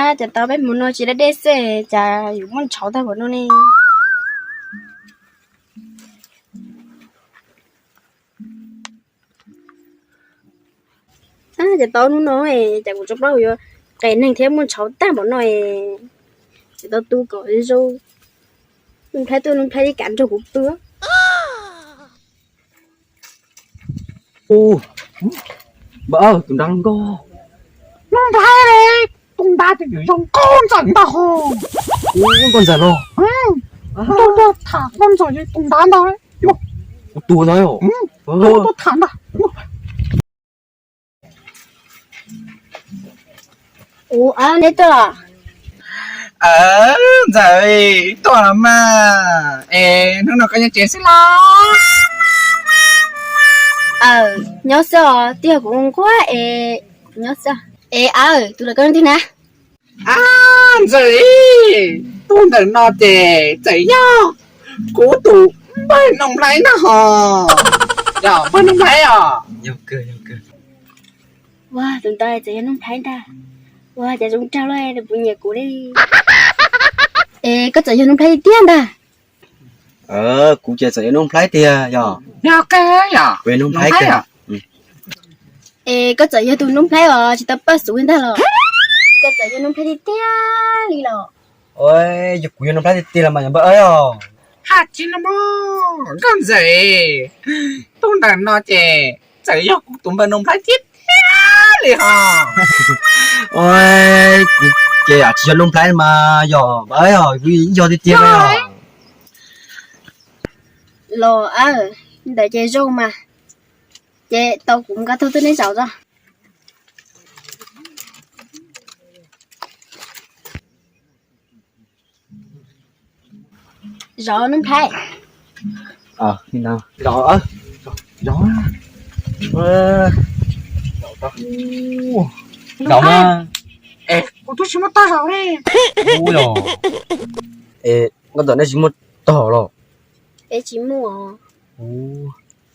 Cas tau peb hmo no tsis daj dej xwb, cas yuav muaj ntshauv tag npaum no ne? Cas tau hnub no, cas kuv tsis paub yuav qes neeg thiab muaj ntshauv tag npaum no. Tsis tau tu kom zoo, Nuj Nplhaib tuaj Nuj Nplhaib li kam nrog kuv pw. Npawg, tus nrad zoo nkauj. Nuj Nplhaib li, tus nrad ces zoo nkauj ntxawm ntag ho. Nkauj ntxawm los? Tuaj tham nkauj ntxawm tus nrad ntag. Kuv tus ntag. Tuaj tham ntag. Ua, neb tuaj los? Ntxawm, tuaj los mas. Es hnub no koj nyob tsev xwb los? Nyob xwb os, twb yog kuv nquag es nyob xwb. Es aw, tus lawv koj leej twg na? Ntxawm, tuaj ntawm no ces txawm yog kuv tus npawg Nuj Nplhaib na ho. Yog npawg Nuj Nplhaib os? Ua, tus ntawd txawm yog Nuj Nplhaib ntag. Ua, cas zoo nraug li, nws puas nyiam kuv li? Es koj txawm yog Nuj Nplhaib tiag tiag ntag? Kuv ces txawm yog Nuj Nplhaib tiag yog. Yog kawg yog, kuv yog Nuj Nplhaib kawg. Es koj txawm yog tus Nuj Nplhaib os, tsis tau paj xuv ntag los? Koj txawm yog Nuj Nplhaib tiag tiag li los? Yog kuv yog Nuj Nplhaib tiag tiag los mas yog npawg os. Hais tsis no mog nkauj ntxawm, tuaj ntawm no ces txawm yog kuv tus npawg Nuj Nplhaib tiag tiag li ho. Kuv ces tsis yog Nuj Nplhaib mas yog npawg os, kuv yog tiag tiag os. Los, ntawd ces zoo mas. Ces tau kuv mus nqa tug twg neb zaum tso. Zov Nuj Nplhaib. Zov, zov, zov mas. Es kuv twb tsis muaj tog zov li. Ub, es koj ntawm nej tsis muaj tog los? Es tsis muaj.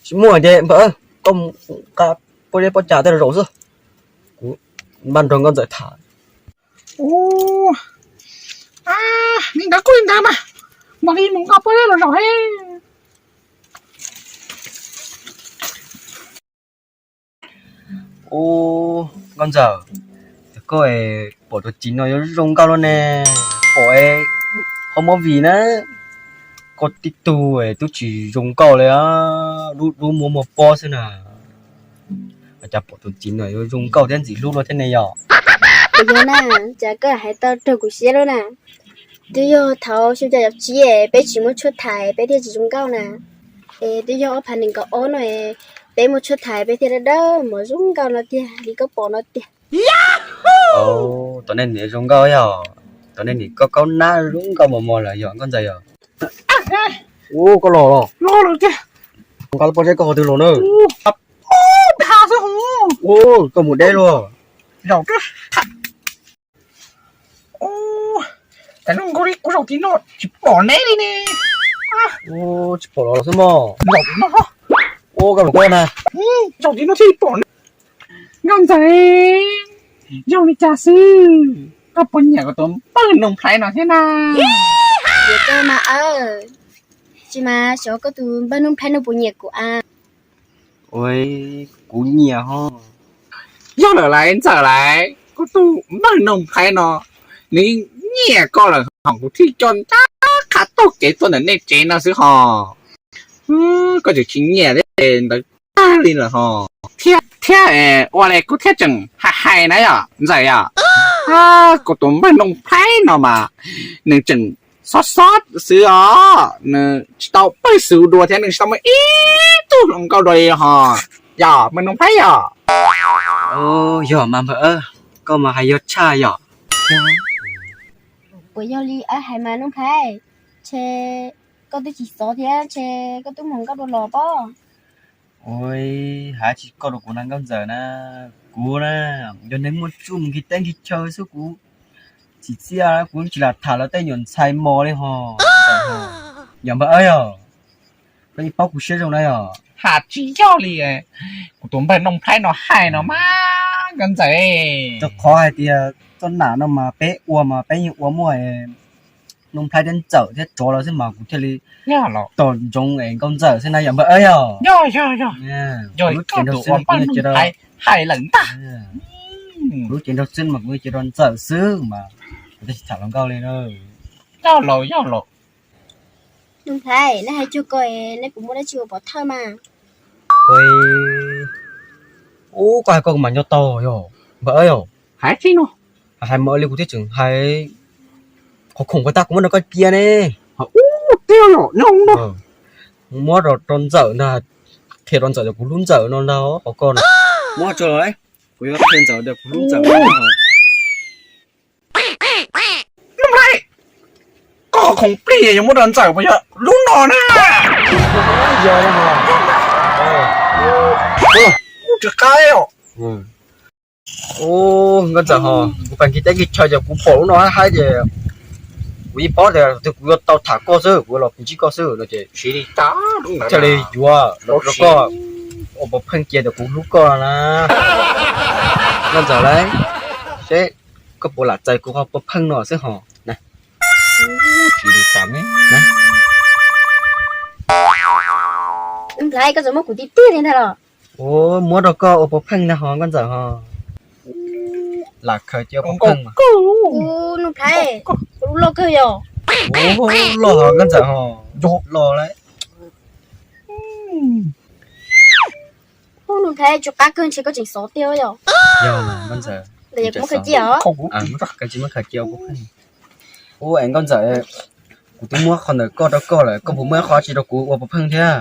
Tsis muaj ces npawg, koj mus nqa pob zeb pob cag tej los zaum xwb, kuv npaj nrog nkauj ntxawm tham. Ub, li ntawd kuj li ntawd mas, mam li mus nqa pob zeb los zaum he. Ub, nkauj ntxawm, koj pom tus txiv no yuav zoo nkauj luaj ne, pom qhov movie na, koj tib tug twb tsis zoo nkauj li, dub dub muaj muaj pob xwb na. Cas pom tus txiv no yuav zoo nkauj thiab ntxim hlub luaj thiab ne yom? Yog na, cas koj hais tau raug kuv siab luaj na. Twb yog thaum xyoo xya caum tsib peb tsis muaj tshuaj thais peb thiaj tsis zoo nkauj na. Es twb yog ob phav nees nkaum ob no peb muaj tshuaj thais peb thiaj dawb dawb mos zoo nkauj no tiag li koj pom no tiag. Tom nej niam zoo nkauj yog, tom nej niam koj kaub nab zoo nkauj mos mos lawm yog nkauj ntxawm yog. Ub, koj los los? Los lawm tiag. Nqa lub pob zeb koj qhov twg los na? Ub, koj mus deb luaj. Ub, cas zoo nkauj li, kuv zaum tim no tsis pom neb li ne. Ub, tsis pom los xwb mog. Ub, koj mus koj na. Zaum tim no thiaj pom neb. Nkauj ntxawm, zoo li cas xwb, koj puas nyiam kuv tus npawg Nuj Nplhaib no thiab na? Nyiam kawg mas, tsis mas xyov koj tus npawg Nuj Nplhaib no puas nyiam kuv a? Ua, kuv nyiam ho. Yog lawm laiv ntxawm laiv, kuv tus npawg Nuj Nplhaib no nws nyiam koj lawm ho, kuv thiaj coj ncaj qha taug kev tuaj ntawm nej tsev no xwb ho. Koj tseem tsis nyiam thiab ntawd tag li lawm ho. Thiab, thiab ua li kuv thiaj tseem hais hais na yom ntxawm yom. Kuv tus npawg Nuj Nplhaib no mas nws tseem xob xob xwb os, nws tsis tau pawg xwm dua thiab nws tsis tau muaj ib tug hluas nkauj dua li ho. Yog npawg Nuj Nplhaib yog? Yog mas npawg, koj mas hais yog tshaj yom. Puas yog li hais mas Nuj Nplhaib? Ntshe koj twb tsis xov thiab ntshe koj twb muaj nkauj dua los pob. Ua, hais tsis koj rau kuv na nkauj ntxawm na, kuv na yog neeg muaj tsuj mus nqis teb nqis chaw xwb, kuv tsis txiaj, kuv tsis lam tham lawv tej nyuam ntxhais mos li ho. Yog npawg yog, koj yeej paub kuv siab zoo na yog. Hais tsis yog li, kuv tus npawg Nuj Nplhaib no hais no mas nkauj ntxawm, rau qhov hais tias Toj nam no mas peb ua mas peb yeej ua muaj Nuj Nplhaib thiab Ntxawm thiab Tsov lawv xwb mas kuv thiaj li tos ntsoov es Nkauj Ntxawm xwb na yom npawg. Yog, kuv lub cev nraug xwb kuv yeej cia rau, hais lawm ntag, kuv lub cev nraug xwb mas kuv yeej cia rau Ntxawm xwb mas kuv thiaj tsis tham hluas nkauj li na. Yog los, yog los. Nuj Nplhaib, neb hais cuag ko, neb puas muaj dab tsi ua pov thawj mas? Ua, ub, koj hais koj kuv mam nco tau yog npawg yog. Hais tsis no, hais mas li kuv thiaj tseem hais. Qhov khoom ko tag kuv muab rau koj cia ne. Ub, tiag los nyob no, muab rau Ntxawm ntag, qhia rau Ntxawm tias kuv hlub Ntxawm no ntag qhov ko na. Muab tso los, kuv yuav qhia Ntxawm tias kuv hlub Ntxawm no. Nuj Nplhaib, koj khoom plig yuav muab rau Ntxawm puas yog lub no na? Yog, ub, tsis qab os. Ub, Nkauj Ntxawm ho, kuv pais nkig teb nkig chaw ces kuv pom lub no haib haib ces kuv yeej paub tias kuv yuav tau tham koj xwb, kuv yuav los ntsib koj xwb no ces thiaj li yuav los rau koj ua puas pheej cia tias kuv hlub koj na. Nkauj Ntxawm lauj, seb koj puas lam txais kuv qhov puas pheej no xwb ho na. Tsis li cas ne. Nplhaib, koj txawm muab kuv ti tiag li ntag los? Ua, muab rau koj ua puas pheej ntag ho Nkauj Ntxawm ho. Lam khaws cia ua puas pheej mas. Ub, Nuj Nplhaib, koj lub loj kawg yog. Ub, loj ho Nkauj Ntxawm ho. Loj lauj. Ub, Nuj Nplhaib, tsw qab kawg ntshe koj tseem xov tiag yog. Yog mas Nkauj Ntxawm. Ntawm yog kuv muab khaws cia os. Khaws tsis muab khaws cia ua puas pheej. Ub, es Nkauj Ntxawm, kuv twb muab qhov ntawm koj rau koj lawm, koj puas muab ib qho tsi rau kuv ua puas pheej thiab?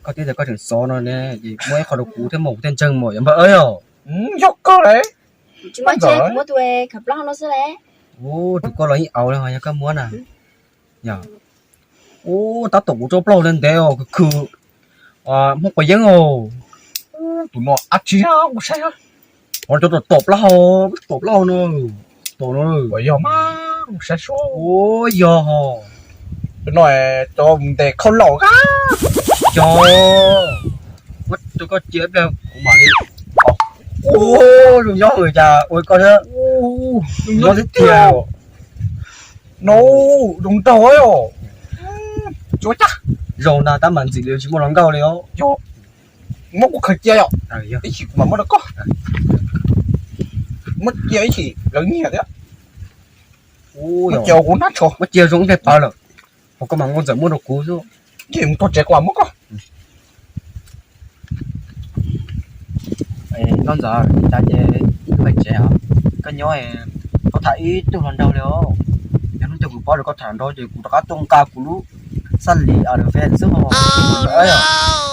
Koj twb tias koj tseem xov no ne, ces muab ib qho rau kuv thiab mas kuv thiaj ntseeg mas yog npawg yog. Yog koj lawm. Tsis muab tsev, kuv muab tus khaws plaub hau no xwb lauj. Ub, tus koj los yeej au li ho yog koj muab na. Yog. Ub, tab tom kuv tso plaub hau ntev os, khwv khwv. Hmoob quav yeeb os. Tus no ab tsi kuv saib. Ho cov tom tom plaub hau, tom plaub hau no. Tom no. Puas yog mas kuv saib sub. Ub, yog ho. Tus no cov ntes khau laum a. Yog. Muab rau koj cia ib pliag kuv mam li. Ub, zoo nyob cas ua koj thiab. Zoo nyob tiag. No, zoo nraug os. Tsuav caj. Zoo ntag, tab mas ntxim li tsis muaj hluas nkauj li os. Muab kuv khaws cia yom. Ib chim kuv mam muab rau koj. Muab cia ib chim lawv nyiam thiab. Cia kuv nab tsho. Muab cia zoo ib pliag pawg lawm. Ho koj mas Nkauj Ntxawm muab rau kuv xwb. Cia mus txog tsev kuv mam muab koj. Nkauj Ntxawm, cas ces ib pais tsev os, koj nyob, koj tham ib tug hluas nraug li os. Yog hnub twg kuv paub tias koj tham hluas nraug ces kuv rov qab tuaj nqa kuv lub xab lis a lawm fej xwb ho.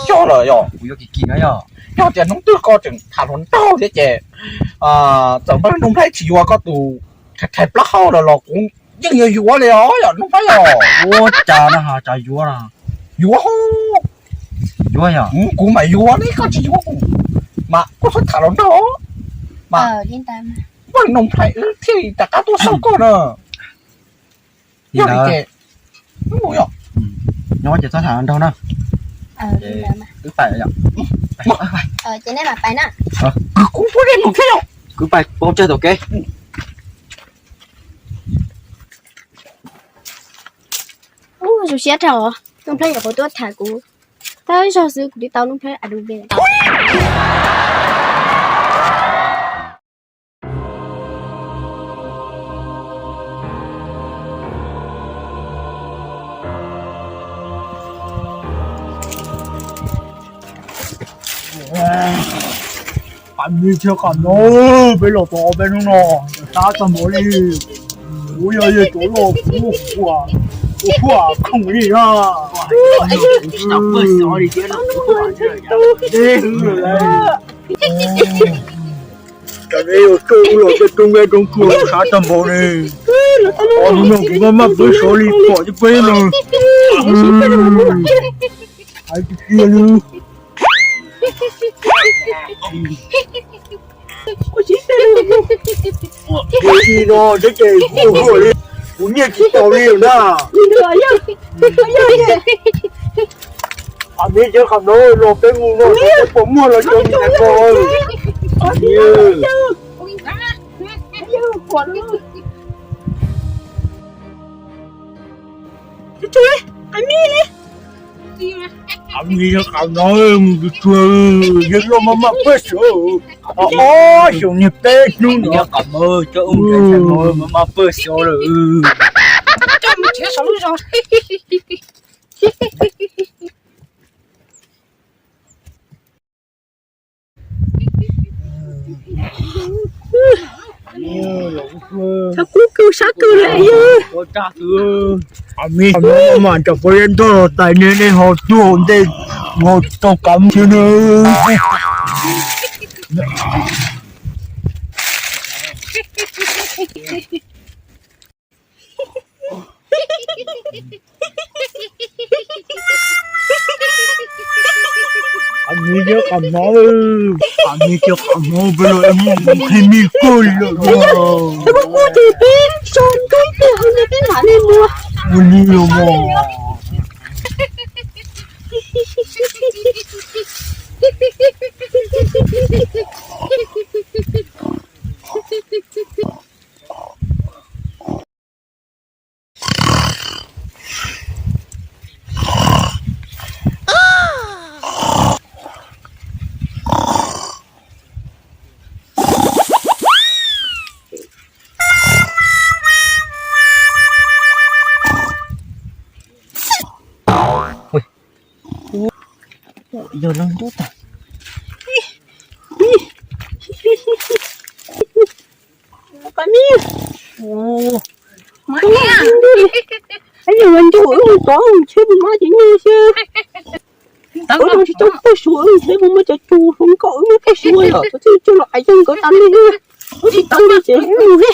Yog lawm yog. Kuv yuav kim kim na yog. Yog tias hnub twg koj tseem tham hluas nraug thiab ces txawm npawg Nuj Nplhaib tsis yuav koj tus khaws plaub hau los los kuv yeej yuav yuav li os yog Nuj Nplhaib yog. Ua cas no ho cas yuav no. Yuav. Yuav yog. Kuv mam yuav ne, koj tsis yuav kuv mas koj txhob tham hluas nraug mas. Npawg Nuj Nplhaib wb thiaj li rov qab tuaj xauj koj na. Yog li ces, nyob ces txhob tham hluas nraug na. Wb pais yom. Ces nej mam pais na. Kuv pais pab tsawg tom kev. Ub, zoo siab dhau, Nuj Nplhaib nyuam qhuav tuaj tham kuv. Tau ib zaug xwb kuv twb tau Nuj Nplhaib a du ve. Qab me thiab qab no, peb los tau ob peb hnub no, sab tag npaum li. Kuv yog yawg cov loj kuv ua huaj khoom li na. Cov me yuav tuaj los tej rooj nqe rooj tsuag sab tag npaum li. Ob hnub no kuv maj maj pab sov li pom cov peb no. Hais tiag tiag li. Kuv tsis no teb ces kuv ua huaj li, kuv nyiaj tsis tau li na. Qhov me cov qhov no los peb mus no, peb puas muaj los cov me nyuam ko. Tus tswv, qas mis li. Qas mis yog qas mov mus tus tswv, yog loj maj maj pab xyov. Ob xyoos niag peb hnub no qas mov coj ua ntxhais mov maj maj pab xyov lawm. Coj mus txiav saum lub zos. Txhob kub kawg sab kawg li yog. Qas mis mas cov poj yab ntog los tais ne, nej ho tuaj ntej ho tau kav thiab na. Qas mis cov qas mov, qas mis cov qas mov peb los muaj qhib mij kawg li lawm. Peb muab kuj ces peb so nkaub peb hau ne peb mam li mus. Ua li los mas. Yog leej ntub tag. Qas mis, qas mis, yog mas ntuj, wb mus txog tsheb mus muab cov nyuj xwb. Wb tsis tau poj suav, wb tsheb mus muab cov tsu hluas nkauj, wb muab poj suav yom, txog txij tso los qas yeej nkawd tas li. Wb tsis tau li ces wb mus li.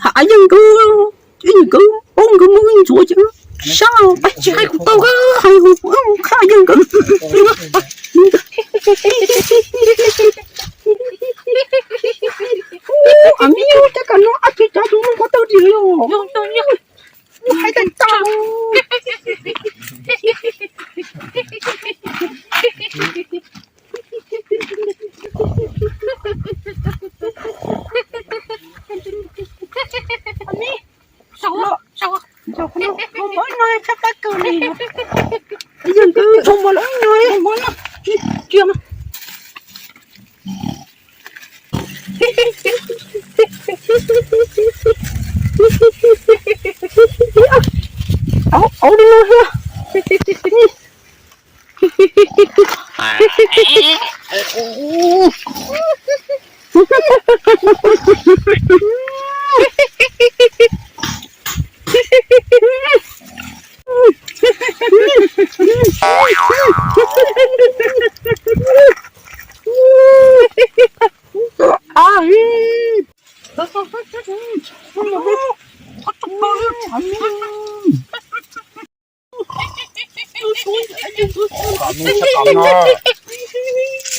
Hav yeej nkawd, nkawd paub nkawd muab wb ntxuav ces sab pab tsis hais kuv tau hais hauv qhab yeej nkawd. Amigo, cov kam no ab tsi cov tus no muaj tawj ris os. Hais tag tag. Amigo, mus muab no tshaj qab kawg li. Yog nkawd tso mus lawm no, mus muab no. Cia no. Au, au li no thiab. Kom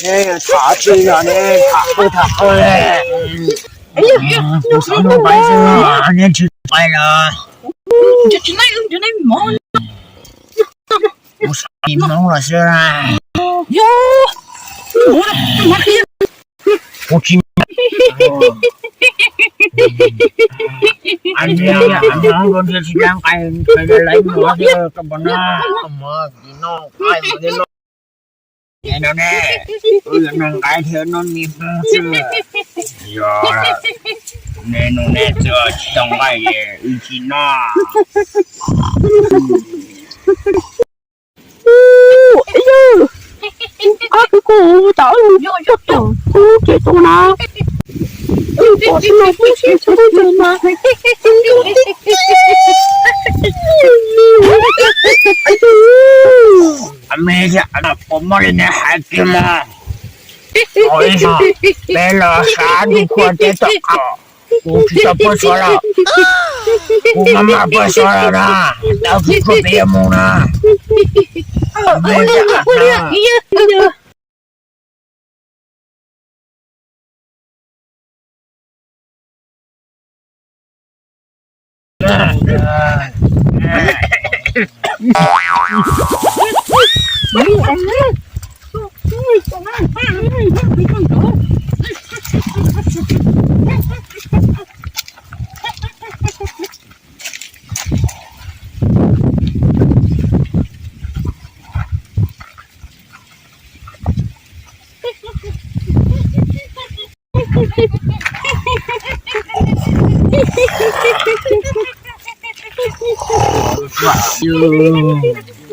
nej tham tsi no ne, tham qw tham qw li. Kuv xav noj qab xwb, nej tsis qab los. Kuv xav ib hmoob los xwb. Kuv tsis, a, hmoob kuv tsis dab nqaij, lawv mov thiab koj puas noj mov, tsis noj nqaij mov thiab lauj. No ne, wb yog neeg nqaij thiab noj me hmoob xwb. Yog ne, no ne, tsis tau nqaij wb tsis noj. Yog, kuv Ab, kuv tau mus coj tom kuv ces tus na. Kuv pom tus no kuv tsis tshua kuv tus mas. Me thiab, puas muaj li nej hais kiag mas? Ib zaug peb los sab ntuj khuab teb tom qab, kuv tsis tau poj suav lawm. Kuv maj mam poj suav lawm na, tau kuv poj peb yuav mus na. Me thiab,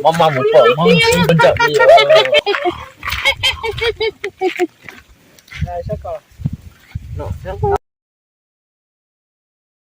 Maj mam mus pom Hmoob sib ntsawm li os.